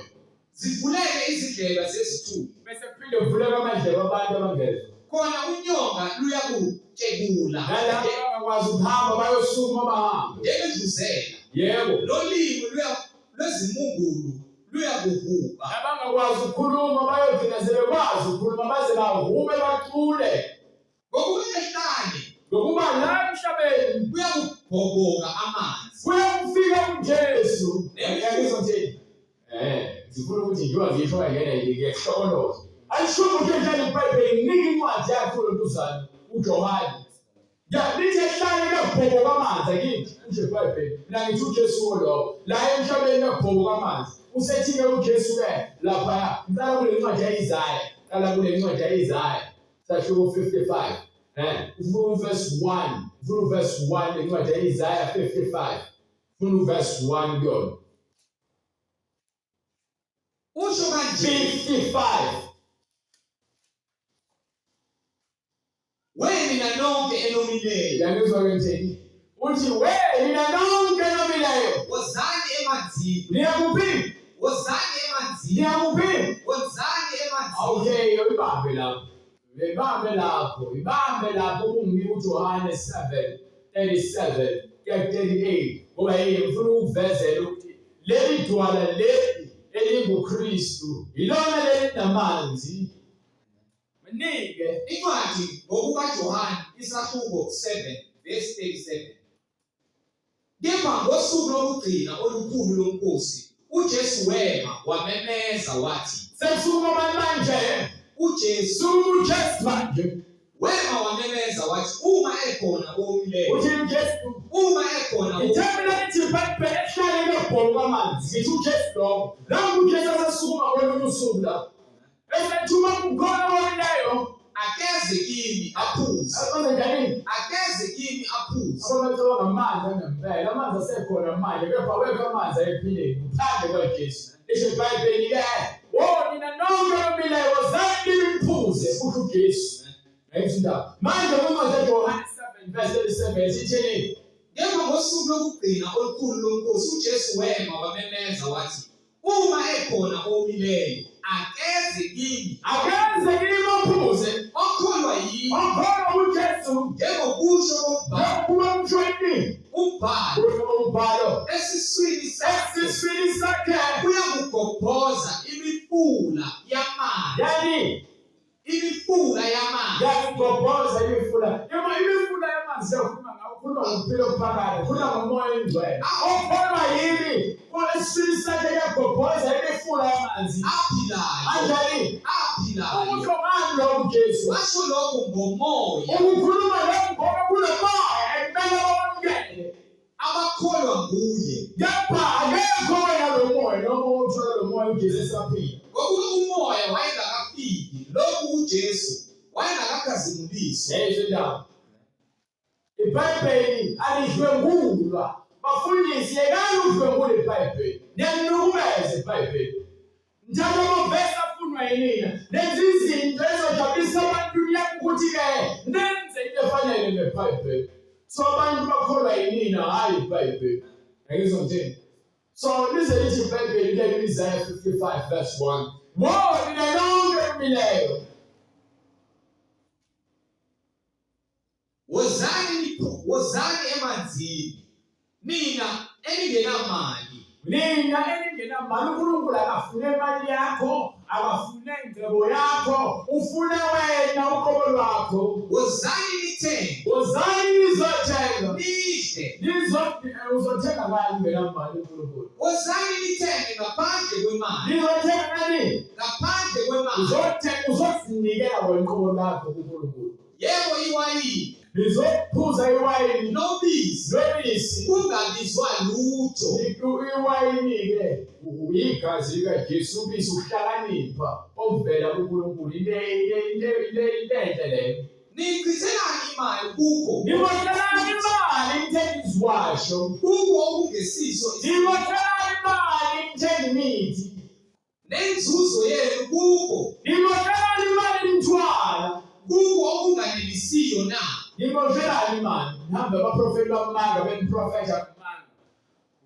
Zivuleke izindlebe zezithulu. Bese kuphinde kuvuleka amadlebe abantu abangezwa. Khona unyonga luyakutshekula. Nalabo abangakwazi ukuhamba bayosukuma bahambe. Njengendluzela. Yebo. Nolimi luya lwezimungulu luyakuhuba. Nabangakwazi ukukhuluma bayogcina sebekwazi ukukhuluma baze bahube bacule. Ngokuba ehlane. Ngokuba la emhlabeni kuyakubhoboka amanzi. Kuyakufika uJesu. Ngiyakuzwa ngifuna ukuthi njengoba ngisho ngene ngiyakuhlokoloza. Alisho ukuthi njani iBhayibheli nginika incwadi yakhe lontuzana uJohane. Ya lithi ehlane kuyabhoboka amanzi akithi usho iBhayibheli. Mina ngithi uJesu lowo. La emhlabeni kuyabhoboka amanzi. Usethi-ke uJesu ke lapha ngiqala kule ncwadi ya-Isaya. Qala kule ncwadi ya-Isaya. Sahluko 55. Ufuna uverse 1. Ufuna uverse 1 incwadi ya-Isaya 55. Ufuna uverse 1 kuyona. Usho kanje 55. omileyo. Yangizwa ke ngithini? Uthi we nina nonke nomileyo. Wozani emanzini. Niyakuphi? Wozani emanzini. Niyakuphi? Wozani emanzini. Okay, uyibambe lapho. Uyibambe lapho. Ibambe lapho kunginika uJohane 7:37 kuya 38 ngoba yini ngifuna ukukuvezela ukuthi leli dwala leli elinguKristu yilona leli namanzi Mnike Incwadi ngokukaJohane isahluko 7 verse 37. Kepha ngosuku lokugcina olukhulu lomkhosi uJesu wema wamemeza wathi, Sekusukuma manje uJesu sukuma uJesu manje wema wamemeza wathi, uma ekhona owomileyo, uthi uJesu uma ekhona owomileyo, Ithemba lithi iBhayibheli ehlale kuyobhoka amanzi ngithi uJesu lokho nangu uJesu asesukuma ngolunye usuku la esethi uma kukhona owomileyo akeze kimi aphuze, akwenze njani akeze kimi aphuze. Abantu bacabanga amanzi angempela amanzi asekhona manje kepha awekho amanzi ayephileni ngaphandle kwaJesu lisho iBhayibheli-ke wo nina nonke nomileyo wozani kimi niphuze kusho uJesu Ayithi indaba manje kwincwadi kaJohane 7 verse 37 sithini Kepha ngosuku lokugcina olukhulu lomkhosi uJesu wema wamemeza wathi, uma ekhona omileyo, akeze kimi, Akeze kimi aphuze okholwa yimi, okholwa uJesu njengokusho kombhalo, njengokuba kusho ini umbhalo kusho umbhalo esiswini sakhe esiswini sakhe kuyakugobhoza imifula yamanzi, yani imifula yamanzi. yakugobhoza imifula ima imifula yamanzi yakhuluma ngawo ukhuluma ngokuphila okuphakade ukhuluma ngomoya oyingcwele okholwa yimi esiswini sakhe kuyagobhoza imifula yamanzi Aphilayo, anjani aphilayo. ukusho ngani lokhu Jesu Washo lokho ngomoya ukukhuluma lokhu ngoba kunomoya ekumele bawamukele abakholwa nguye, kepha akekho wena lo moya noma uthola lo moya uJesu esaphila ngokuba umoya wayengakafiki, lokhu uJesu wayengakakhazimuliswa. Leyo indaba. IBhayibheli alidlwengulwa. Bafundisi yekani ukudlwengula iBhayibheli. Niyanukumeza iBhayibheli. Njalo amavesi afunwa yinina. Nenza izinto ezojabulisa abantu niyakho ukuthi-ke nenze into efanele ngeBhayibheli. So abantu bakholwa yinina hhayi iBhayibheli. Angizwa ngithini? So lize lithi iBhayibheli ke ku-Isaiah 55 verse 1. Wo nina nonke emileyo Wozani wozani emanzini, nina eningenamali, Nina eningenamali uNkulunkulu akafune imali yakho, akafune ingcebo yakho, ufune wena uqobo lwakho. wozani nithenge, Wozani nizothenga. nidle, Nizo uzothenga ngani ungenamali uNkulunkulu? wozani nithenge ngaphandle kwemali, Nizothenga ngani? ngaphandle kwemali, Uzothenga uzozinikela wena uqobo lwakho kuNkulunkulu. yebo iwayini Nizophuza iwayini nobisi, nobisi. kungabizwa lutho. Iwayini-ke igazi likaJesu ubisi ukuhlakanipha okuvela kuNkulunkulu into into into into enhle leyo. Niyichithelani imali kukho, Nimoshelani imali nithenge iziwasho. kukho okungesiso Nimoshelani imali nithenge imithi. nenzuzo yenu kukho, Nimoshelani imali nithwala. kukho okunganelisiyo na? Nimoshelani imali. Nihambe abaprofeti bamanga beniprofetha bamanga.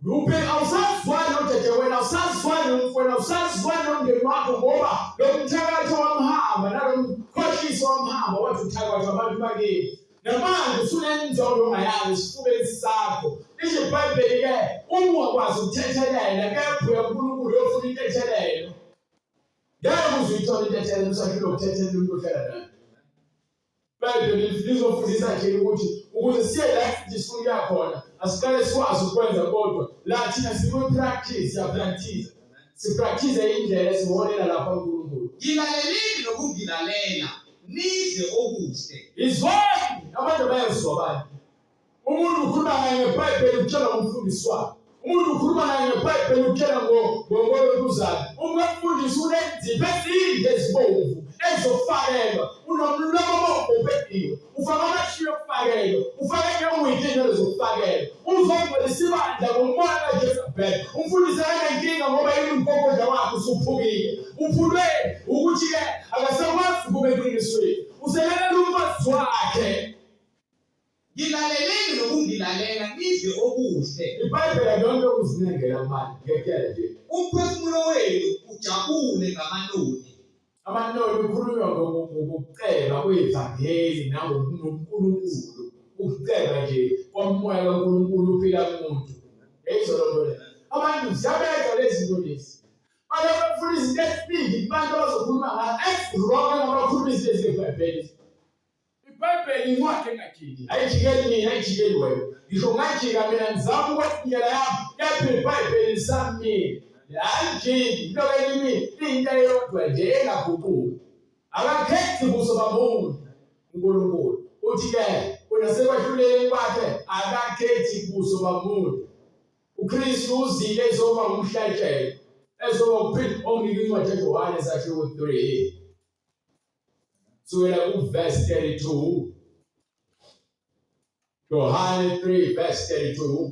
Uphi awusazwani nodade wena, awusazwani nomfowenu, awusazwani nomndeni wakho ngoba lo mthakathi wamhamba nalo mkhohlisi wamhamba wathi uthakathi abantu bakini. Namanje usunenzondo ongayazi esifubeni sakho. Lisho iBhayibheli-ke uma ungakwazi ukuthethelela kepha uya kuNkulunkulu uyofuna intethelelo. Ngeke uze uyithole intethelelo usahlulwe ukuthethelela umuntu ohlala naye. IBhayibheli lizofundisa nje ukuthi ukuze siye la sithi sifuna ukuya khona asiqale sikwazi ukwenza kodwa la thina sikwi-practice siyapractice sipractice indlela esiholela lapha uNkulunkulu. Ngilaleleni nokungilalela, nidle okuhle. Izwani abantu bayezwa abantu. Umuntu ukhuluma naye ngeBhayibheli ukutshela ngomfundisi wakhe. Umuntu ukhuluma naye ngeBhayibheli ukutshela ngolokuzana. Umfundisi unenzipho ezinde ezibomvu ezizofakelwa. Unomlomo obomvu Ufaka amashiya okufakelwa. Ufake newigi inwele zokufakelwa. Uzongcwelisa ibandla ngomoya kaJezebel. Umfundisi akanankinga ngoba yini umgogodla wakhe usuphukile. Uphulwe ukuthi-ke akasakwazi ukuba eqinisweni. Uselalela umfazi wakhe. Niyakunilalela nidle okuhle. IBhayibheli akuyonto yokuzincengela manje, ngiyakutshela nje. Umphefumulo wenu ujabule ngamanoni. Amanoni kukhulunywa ngokuceba kwevangeli nangoNkulunkulu. Ukuceba nje kwamoya kaNkulunkulu uphila kumuntu. Yayizwa loo nto leyo. Abantu ziyabeka lezi zinto lezi. Abantu bafuna izinto eziningi kubantu abazokhuluma ngazo. Eziwrong engabakhuluma izinto ezingebhayibheli. IBhayibheli incwadi engajiki. Ayijikeli mina, ayijikeli wena. Ngisho ngajika mina ngizama ukwenza indlela yami, kepha iBhayibheli lisamile. Alijiki, lokho elimile, liyinto eyodwa nje engaguquki. Akakhethi buso bamuntu uNkulunkulu. Uthi-ke unasekwahluleleni kwakhe akakhethi buso bamuntu. UKristu uzile ezoba umhlatshelo, ezoba ukuphila. Onginike incwadi kaJohane isahluko 3. Sukela kuverse 32. Johane 3 verse 32.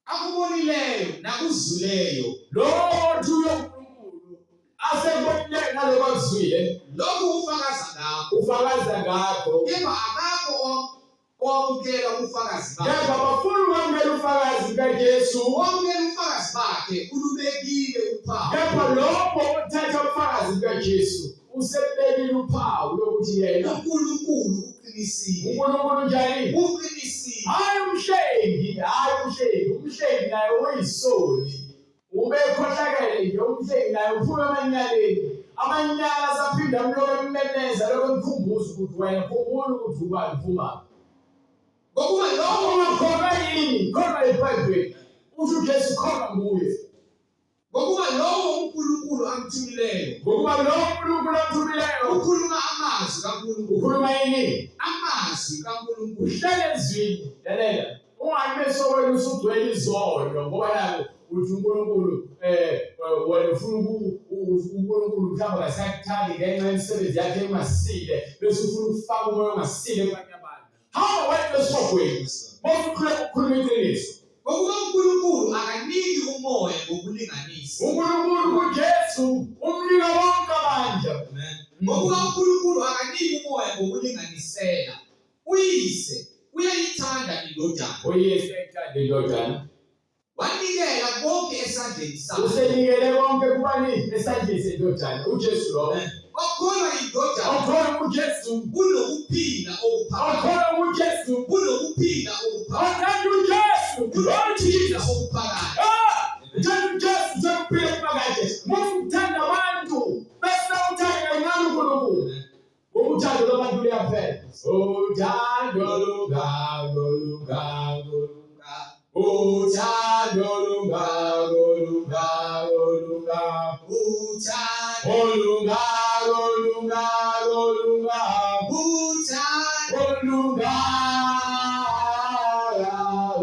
Akubonileyo nakuzuleyo. Lothu uNkulunkulu asekubonileyo naloko akuzwile. Lokhu ufakaza ngakho. Ufakaza ngakho. Kepha akakho owamukela ubufakazi bakhe. Kepha bafuna ukwamukela ubufakazi bukaJesu. Owamukela ubufakazi bakhe ulubekile uphawu. Kepha lokho othatha ubufakazi bukaJesu usebekile uphawu lokuthi yena uNkulunkulu uqinisile. uNkulunkulu njani? Uqinisile. Hayi umhlengi, hayi umhlengi, umhlengi naye uyisoni. Ubekhohlakele nje umhlengi naye uphuma emanyaleni. Amanyala asaphinda amloke emmemeza lokho emkhumbuza ukuthi wena khumbula ukuthi ubani uphumaphi. Ngokuba Lokho lokho ungakholwa yini? Kholwa iBhayibheli. Uthi uJesu kholwa nguye. Ngokuba lowo uNkulunkulu amthumileyo Ngokuba lowo uNkulunkulu amthumileyo ukhuluma amazwi kaNkulunkulu. Ukhuluma yini? Amazwi kaNkulunkulu. Uhlale ezwini. Lalela. Ungabi besokweni usugcwele izono ngoba naku uthi uNkulunkulu wena ufuna uNkulunkulu mhlawumbe akasakuthandi ngenxa yemisebenzi yakhe engasile bese ufuna ukufaka umoya ongasile kwabanye abantu. Hamba wedwa esihogweni. Bese ukhuluma iqiniso. Ngokuba uNkulunkulu akaniki umoya ngokulinganisa. uNkulunkulu kuJesu umnika wonke amandla. Ngokuba uNkulunkulu akaniki umoya ngokulinganisela. Uyise uyayithanda indodana. Uyise uyayithanda indodana. Wanikela konke esandleni sakhe. Usenikele konke kubani? Esandleni sendodana. uJesu lo. Okholwa indodana. Okholwa kuJesu. Unokuphila okuphakade. Okholwa kuJesu. Unokuphila okuphakade. Othanda uJesu. Unokuphila okuphakade. Uthanda uJesu, uthanda ukuphila okuphakade. Musa ukuthanda abantu bese uthanda kancane uNkulunkulu. Ngoba uthando lwabantu luyaphela. Uthando lungako lungako lungako. Uthando lungako lungako lungako. Uthando Olungako lungako lungako. Uthando Olungako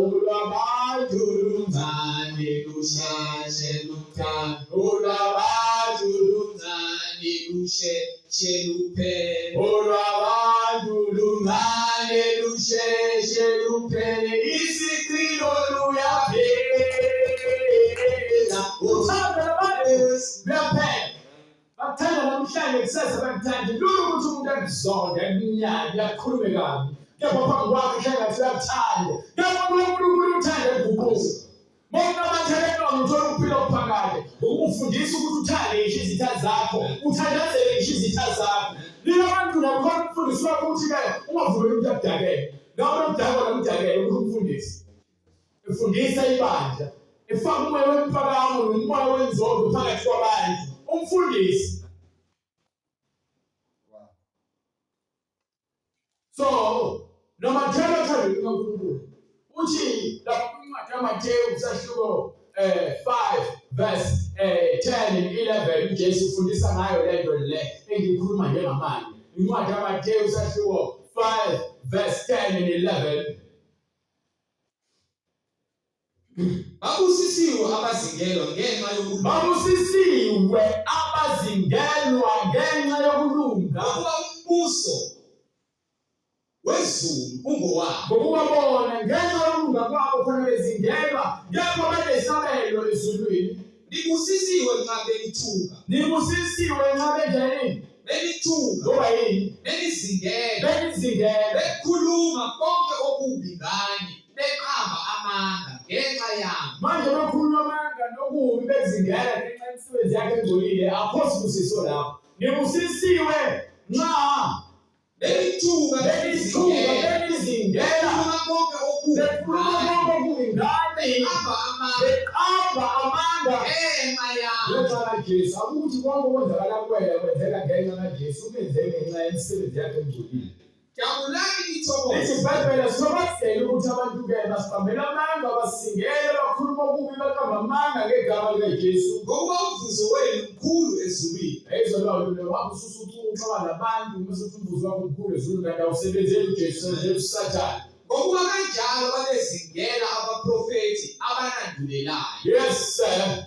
olwabantu luncane lusheshe luthando. Olwabantu luncane lusheshe luphele. Olwabantu luncane lusheshe luphele. Isichilo luyaphela. Uthando lwabantu luyaphela. Bakuthanda namhlanje kusasa bakuthanda. Lula ukuthi umuntu akuzonde, akunyanye, akukhulume kabi. Kepha phambi kwakhe shengathi uyakuthanda. Kepha uNkulunkulu uthanda ekuguquka. Mawunamathelelwa ngithola ukuphila okuphakade. Ukufundisa ukuthi uthande ngisho izitha zakho, uthandazele ngisho izitha zakho. Nina bantu nakhona umfundisi wakho uthi-ke ungavumeli umuntu akudakele. Noma umdakwa nomdakele ukuthi umfundisi. Efundisa ibandla, efaka umoya wemphakamo nomoya wenzondo phakathi kwabantu. Umfundisi. So, namathela othandweni lukaNkulunkulu. Uthi lapha kwincwadi kaMateyu kusahluko 5 verse 10 and 11 uJesu ufundisa ngayo le nto le engikhuluma njengamanje. Incwadi kaMateyu sahluko 5 verse 10 and 11. Babusisiwe abazingelwa ngenxa yokulunga. Babusisiwe abazingelwa ngenxa yokulunga. Ngokuba umbuso wezulu ungowabo. Ngokuba bona ngenxa yokulunga kwabo khona bezingelwa, kepha banesabelo ezulwini. Nibusisiwe nxa benithuka. Nibusisiwe nxa benjani? Benithuka. Ngoba yini? Benizingela. Benizingela. Bekhuluma konke okubi ngani, beqamba amanga ngenxa yami. Manje bakhuluma amanga nokubi bezingela ngenxa yemisebenzi yakhe engcolile, akho sibusiso lapho. Nibusisiwe nxa Benithuka, benithuka, benizingela, bekhuluma konke okubi bekhuluma konke okubi ngani, beqamba amanga beqamba amanga ngenxa yami. ngenxa kaJesu. Akuthi konke okwenzakala kuwena kwenzeka ngenxa kaJesu, kungenzeki ngenxa yemisebenzi yakhe engcolile. Jabulani nithokoze. Lithi iBhayibheli sobazele ukuthi abantu-ke basibambela amanga, basingele, bakhuluma okubi, baqamba amanga ngegama likaJesu. Ngokuba umvuzo wenu mkhulu ezulwini. Eyizolawulo wahamba ususuxoxa nabantu uma usuthi umvuzo wakho mkhulu ezulwini kanti awusebenzeli uJesu, usebenzela uSathane. Ngokuba kanjalo babezingela abaprofethi abanandulelayo. Yes sir.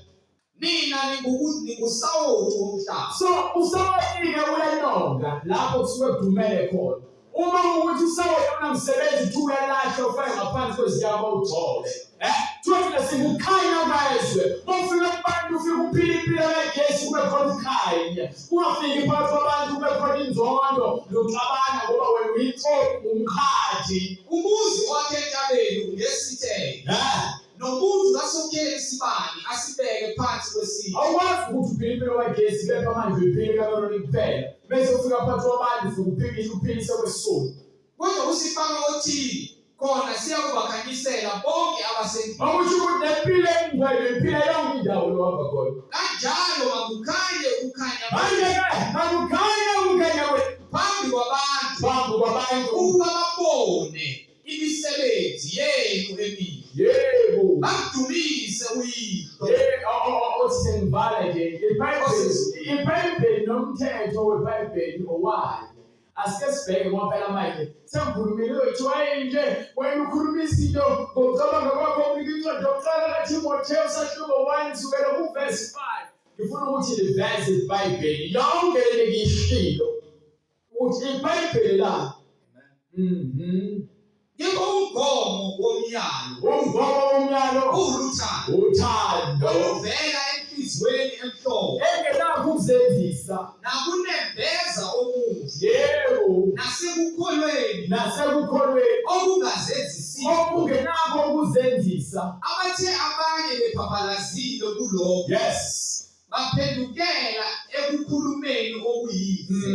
Nina ningusawoti womhlaba. So usawoti-ke uyanonga lapho kusuke kudumele khona. Uma ukuthi usawoti unamsebenzi uthi uyalahla ufake ngaphansi kwezinyawo ugxobe. Kuthiwa thina sikukhanya kwezwe. Uma ufika kubantu ufike uphile impilo kaJesu kube khona ukukhanya. Ungafiki phakathi kwabantu kube khona inzondo nokuxabana ngoba wena uyixoki umkhathi. Umuzi wakhe entabeni ungesitheke. Nomuntu kasokhela isibani asibeke phansi kwesitsha. Awukwazi ukuthi uphile impilo kaJesu kepha manje uyiphile ekamerweni kuphela. Bese ufika phakathi kwabantu ufike uphikise uphilise kwesisulu. Kodwa usifaka othini khona siyakubakhanyisela bonke abasendlini. Okusho ukuthi nempilo engcwele iphila yonke indawo lohamba khona. Kanjalo makukhanye ukukhanya Manje-ke makukhanye ukukhanya kwethu phambi kwabantu phambi kwabantu. ukuba babone imisebenzi yenu emihle. Yebo. Bamdumise uYihlo. Yebo, othi sengivala nje iBhayibheli nomthetho weBhayibheli owayo. Asike sibheke ngoba phela manje sengikhulumile kuthiwa nje wena ukhuluma izinto ngokucabanga kwakho unika incwadi yokuqala kaThimothewu sahluko 1 kusukela kuvesi 5. Ngifuna ukuthi liveze iBhayibheli yonke le ngiyishilo ukuthi iBhayibheli la. Yebo, umgomo womyalo Umgomo womyalo uwuthando uthando oluvela enhliziyweni emhlophe engenakho ukuzenzisa. nakunembeza omuhle Yebo. nasekukholweni Nasekukholweni okungazenzisiyo. okungenakho ukuzenzisa. Abathe abanye bephaphalazile kulokho Yes. baphendukela ekukhulumeni okuyize,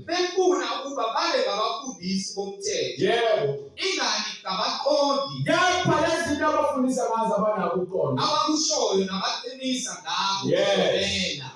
befuna ukuba babe ngabafundisi bomthetho, Yebo. ingani ngabaqondi Kepha lezi zinto abafundisa ngazo abanako ukuqonda. abakushoyo nabaqinisa ngakho Yes. kuvela.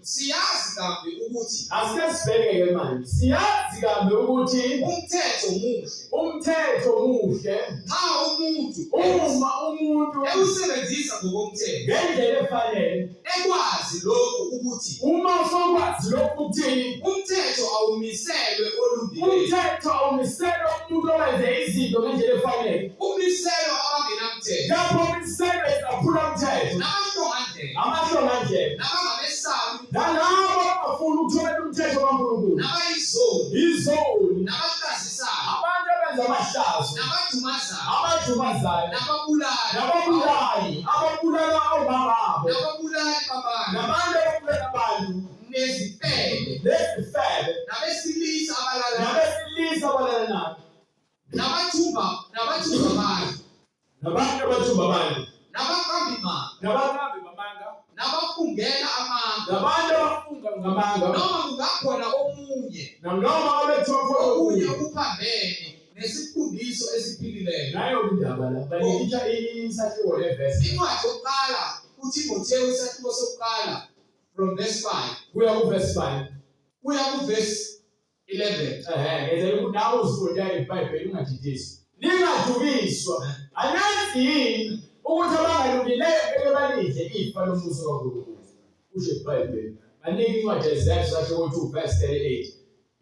Siyazi kambe ukuthi Asike sibheke-ke manje. Siyazi kambe ukuthi umthetho muhle umthetho muhle nxa umuntu uma umuntu ewusebenzisa ngokomthetho, ngendlela efanele. ekwazi lokhu ukuthi Uma usokwazi lokhu ukuthini, umthetho awumiselwe olungileyo, umthetho awumiselwe umuntu owenze izinto ngendlela efanele. umiselwe abangenamthetho Lapho umiselwe isaphula mthetho, nabahlongandlebe amahlongandlebe, nabangabesabi nalabo abangafuni ukuthobela umthetho kaNkulunkulu, nabayizoni izoni, nabahlazisayo abantu abenza amahlazo, nabadumazayo abadumazayo, nababulali nababulali, ababulala omama babo, nababulali babantu nabantu ababulala abantu, nezifebe nezifebe, nabesilisa abalala nabesilisa abalala nabo, nabathumba abantu nabantu abathumba abantu, nabaqambimanga nabaqambi bamanga, nabafungela amanga, nabantu abafunga ngamanga, noma kungakhona omunye noma ngabe kuthiwa khona okunye okunye. okuphambene nesifundiso esiphilileyo. Nayo indaba la, banikitsha isahluko levesi Incwadi yokuqala uThimothewu isahluko sokuqala from verse 5 kuya kuvesi 5. kuya kuvesi 11. Ehe, ngenzela ukuthi nawe uzifundele iBhayibheli ungadidiswa. Ningadukiswa. Anazi yini ukuthi abangalungileyo ngeke balidle ifa lombuso kaNkulunkulu? Kusho iBhayibheli. Banika incwadi yeZenzo sahluko 2 verse 38.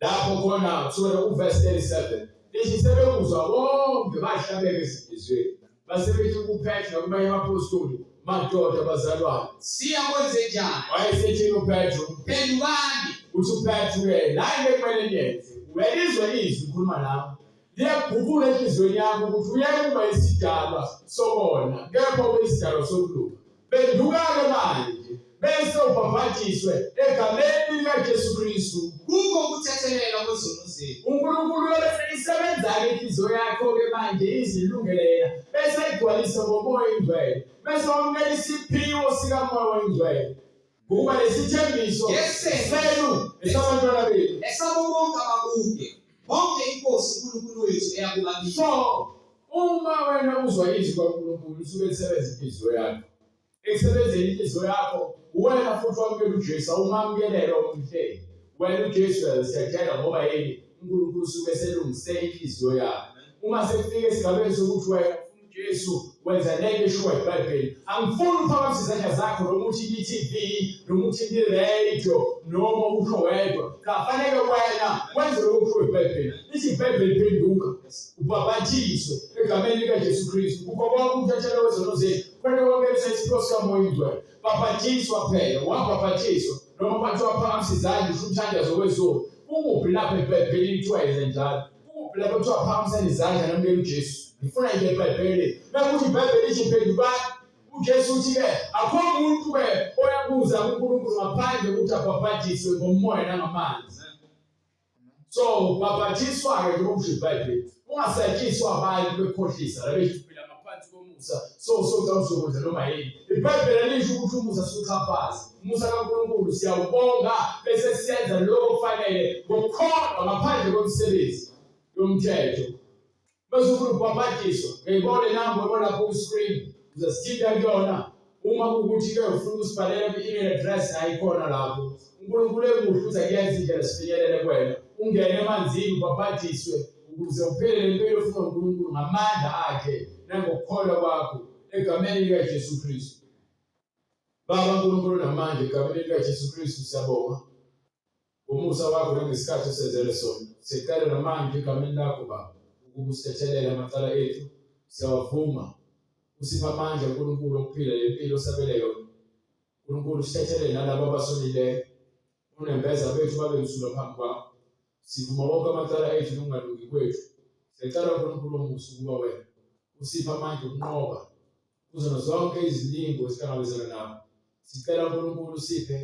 Lapho khona kusukela kuvesi 37. Lithi sebekuzwa bonke bahlabeka ezinhliziyweni. Base bethi kuPetru nakumanye abapostoli, madoda bazalwane. Siyakwenze njani? Wayesethini uPetru? Phendukani Uthi uPetru-ke la into ekumele niyenze, uyalizwa izwi ngikhuluma nawe, liyaguqula enhliziyweni yakho ukuthi uyeke ukuba isidalwa sokona kepha ube isidalwa sokulunga. Phenduka-ke manje bese ubhabhadiswe egameni likaJesu Kristu Kukho ukuthethelelwa kwezono zethu. uNkulunkulu uyobe seyisebenza-ke inhliziyo yakho-ke manje izilungele yena bese igcwalise ngomoya oyingcwele bese wamukela isiphiwo sikamoya oyingcwele ngokuba lesithembiso senu esabantwana bethu Esabo bonke abakude, bonke iNkosi uNkulunkulu wethu eyakubabiza. So uma wena uzwa izwi kaNkulunkulu usuke lisebenza inhliziyo yakho. Ekusebenzeni inhliziyo yakho uwena futhi wamukela uJesu awumamukelelwa umhleli. Wena uJesu uyazisethela ngoba yini uNkulunkulu usuke eselungise inhliziyo yakho. Uma sekufika esigabeni sokuthi wena ufuna uJesu wenza lento eshiwo iBhayibheli. Angifuni uphakamise izandla zakho noma uthi i-TV noma uthi i-radio noma usho wedwa. Kafanele wena wenze lokho okushiwo iBhayibheli. Lithi iBhayibheli phenduka ubhabhathiswe egameni likaJesu Kristu kukho konke ukuthethelwa kwezono zethu khona kwamukela isiphiwo sikaMoya oyiNgcwele. Bhabhathiswa phela, wabhabhathiswa noma kwathiwa phakamisa izandla usho umthandazo wezono. Kukuphi lapho eBhayibhelini kuthiwa yenze njalo? Kukuphi lapho kuthiwa phakamisani izandla namukela uJesu? Ngifuna nje eBhayibhelini. Mekuthi iBhayibheli lithi phendukani, uJesu uthi-ke akho muntu-ke oyakuza kuNkulunkulu ngaphandle kokuthi abhabhadiswe ngomoya nangamanzi. So ubhabhathiswa-ke njengoba kusho iBhayibheli. Ungasatshiswa abantu bekhohlisa la bethi phila ngaphansi komusa so so cha uzokwenza noma yini. IBhayibheli alisho ukuthi umusa siwuxhaphaze. Umusa kaNkulunkulu siyawubonga bese siyenza lokho okufanele ngokukholwa ngaphandle kwemisebenzi yomthetho. Bese ufuna ukubhabhadiswa, ngiyibona inamba uyibona lapho ku-screen, uzasithinta kuyona. Uma kuwukuthi-ke ufuna ukusibhalela kwi-email address nayo ikhona lapho. uNkulunkulu emuhle uthi akuyenza indlela sifinyelele kuwena. Ungene emanzini ubhabhadiswe ukuze uphile le mpilo ofunwa uNkulunkulu ngamandla akhe nangokukholwa kwakho egameni likaJesu Kristu. Baba uNkulunkulu namandla egameni likaJesu Kristu siyabonga ngomusa wakho nangesikhathi osenzele sona. Sicela namanje egameni lakho Baba ukuba usithethelele amacala ethu. Siyawavuma. Usiphe amandla uNkulunkulu okuphila le mpilo osabele yona. uNkulunkulu sithethelele nalabo abasonileyo. Unembeza bethu babe msulwa phambi kwakho. Sivuma wonke amacala ethu nokungalungi kwethu. Siyacela uNkulunkulu omusa ukuba wena usiphe amandla okunqoba kuzona zonke izilingo esihlangabezana nawo. Sicela uNkulunkulu usiphe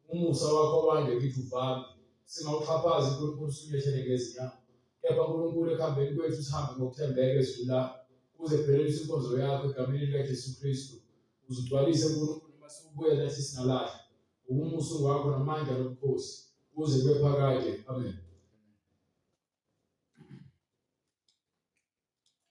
umusa wakho wande kithi uvame. Singawuxhaphazi uNkulunkulu sinyethele ngezinyawo. Kepha uNkulunkulu ekuhambeni kwethu sihambe ngokuthembeka ezwini lakho kuze kuphelelise inkonzo yakho egameni likaJesu Kristu. Uzugcwalise uNkulunkulu noma siwubuya nathi singalahlwa. Ngokumusa wakho namandla nobukhosi kuze kube phakade. Amen.